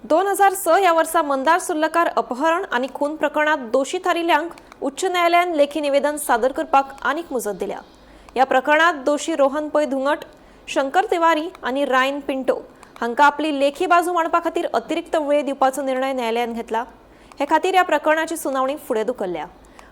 2006 ह्या वर्सा मंदार सुर्लकार अपहरण आनी खून प्रकरणात दोशी थारिल्ल्यांक उच्च न्यायालयान लेखी निवेदन सादर करपाक आनीक मुजत दिल्या. ह्या प्रकरणात दोशी रोहन पै धुंगट, शंकर तिवारी आनी रायन पिंटो हांकां आपली लेखी बाजू मांडपा खातीर अतिरिक्त वेळ दिवपाचो निर्णय न्यायालयान घेतला. हे खातीर ह्या प्रकरणाची सुनावणी फुडें धुकल्ल्या.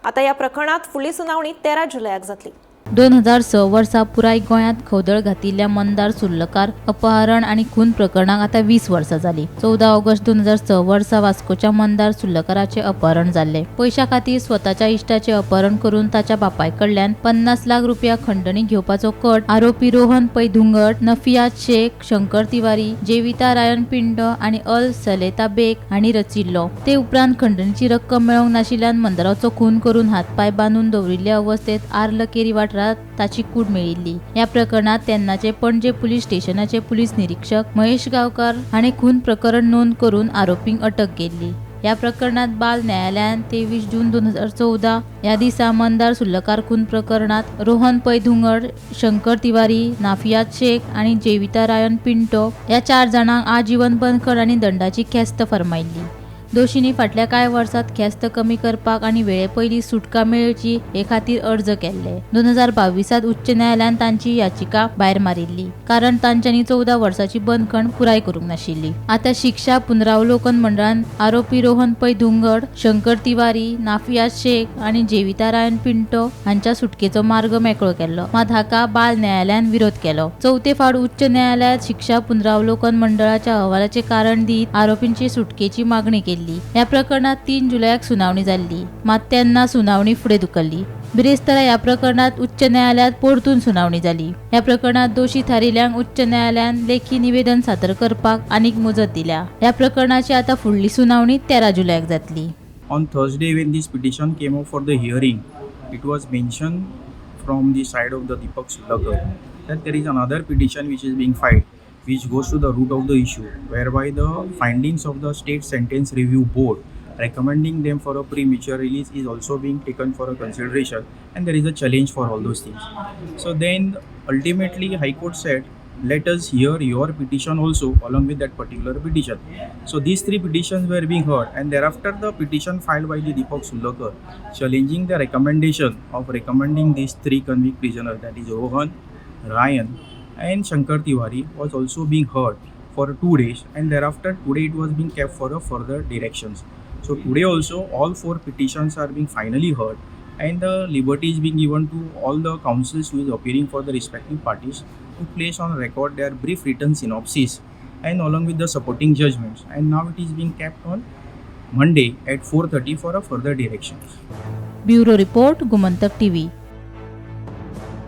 आतां ह्या प्रकरणात फुडली सुनावणी 13 जुलयाक जातली. 2006 वर्सा पुराय गोंयांत खवदळ घातिल्ल्या मंदार सुर्लकार अपहरण आनी खून प्रकरणाक आतां 20 वर्सां जालीं. 14 ऑगस्ट 2006 वर्सा वास्कोच्या मंदार सुर्लकाराचें अपहरण जाल्लें. पयशां खातीर स्वताच्या इश्टाचें अपहरण करून ताच्या बापाय कडल्यान 50 लाख रुपया खंडणी घेवपाचो कट आरोपी रोहन पै धुंगट, नफियाज शेख, शंकर तिवारी, जेविता रायन पिंटो आनी अल सलेता बेग हांणी रचिल्लो. ते उपरांत खंडणीची रक्कम मेळोवंक नाशिल्ल्यान मंदाराचो खून करून हातपांय बांदून दवरिल्ले अवस्थेत आर्लकेरी वाठारांत ताची कूड मेळिल्ली. ह्या प्रकरणात तेन्नाचे पणजे पुलीस स्टेशनाचे पुलीस निरीक्षक महेश गांवकार हांणी खून प्रकरण नोंद करून आरोपींक अटक केल्ली. ह्या प्रकरणात बाल न्यायालयान 23 जून 2014 ह्या दिसा मंदार सुर्लकार खून प्रकरणात रोहन पै धुंगड, शंकर तिवारी, नाफियाज शेख आनी जेविता रायन पिंटो ह्या चार जाणांक आजीवन बंदखण आनी दंडाची ख्यास्त फर्मायल्ली. दोशींनी फाटल्या कांय वर्सात ख्यास्त कमी करपाक आनी वेळे पयलीं सुटका मेळची हे खातीर अर्ज केल्ले. 2022त उच्च न्यायालयान तांची याचिका भायर मारिल्ली, कारण तांच्यांनी 14 वर्सांची बंदखण पुराय करूंक नाशिल्ली. आतां शिक्षा पुनरावलोकन मंडळान आरोपी रोहन पै धुंगड, शंकर तिवारी, नाफियाज शेख आनी जेविता रायन पिंटो हांच्या सुटकेचो मार्ग मेकळो केल्लो. मात हाका बाल न्यायालयान विरोध केलो. चवथे फावट उच्च न्यायालयात शिक्षा पुनरावलोकन मंडळाच्या अहवालाचे कारण दीत आरोपींची सुटकेची मागणी केल्ली. ह्या प्रकरणात 3 जुलयाक सुनावणी जाल्ली, मात तेन्ना सुनावणी फुडें धुकल्ली. बिरेस्तारा ह्या प्रकरणात उच्च न्यायालयात परतून सुनावणी जाली. ह्या प्रकरणात दोशी थारिल्ल्यांक उच्च न्यायालयान लेखी निवेदन सादर करपाक आनीक मुजत दिल्या. ह्या प्रकरणाची आतां फुडली सुनावणी 13 जुलयाक जातली. On Thursday, when this petition came up for the hearing, it was mentioned from the side of the Deepak Surlakar that there is another petition which is being filed, which goes to the root of the issue, whereby the findings of the State Sentence Review Board recommending them for a premature release is also being taken for a consideration, and there is a challenge for all those things. So then ultimately High Court said, "Let us hear your petition also along with that particular petition." So these three petitions were being heard, and thereafter the petition filed by the Deepak Surlakar challenging the recommendation of recommending these three convict prisoners, that is Rohan, Ryan, and Shankar Tiwari, was also being heard for 2 days, and thereafter today it was being kept for a further directions. So today also all four petitions are being finally heard, and the liberty is being given to all the counsels who is appearing for the respective parties to place on record their brief written synopsis and along with the supporting judgments, and now it is being kept on Monday at 4:30 for a further directions. Bureau report, Gomantak TV.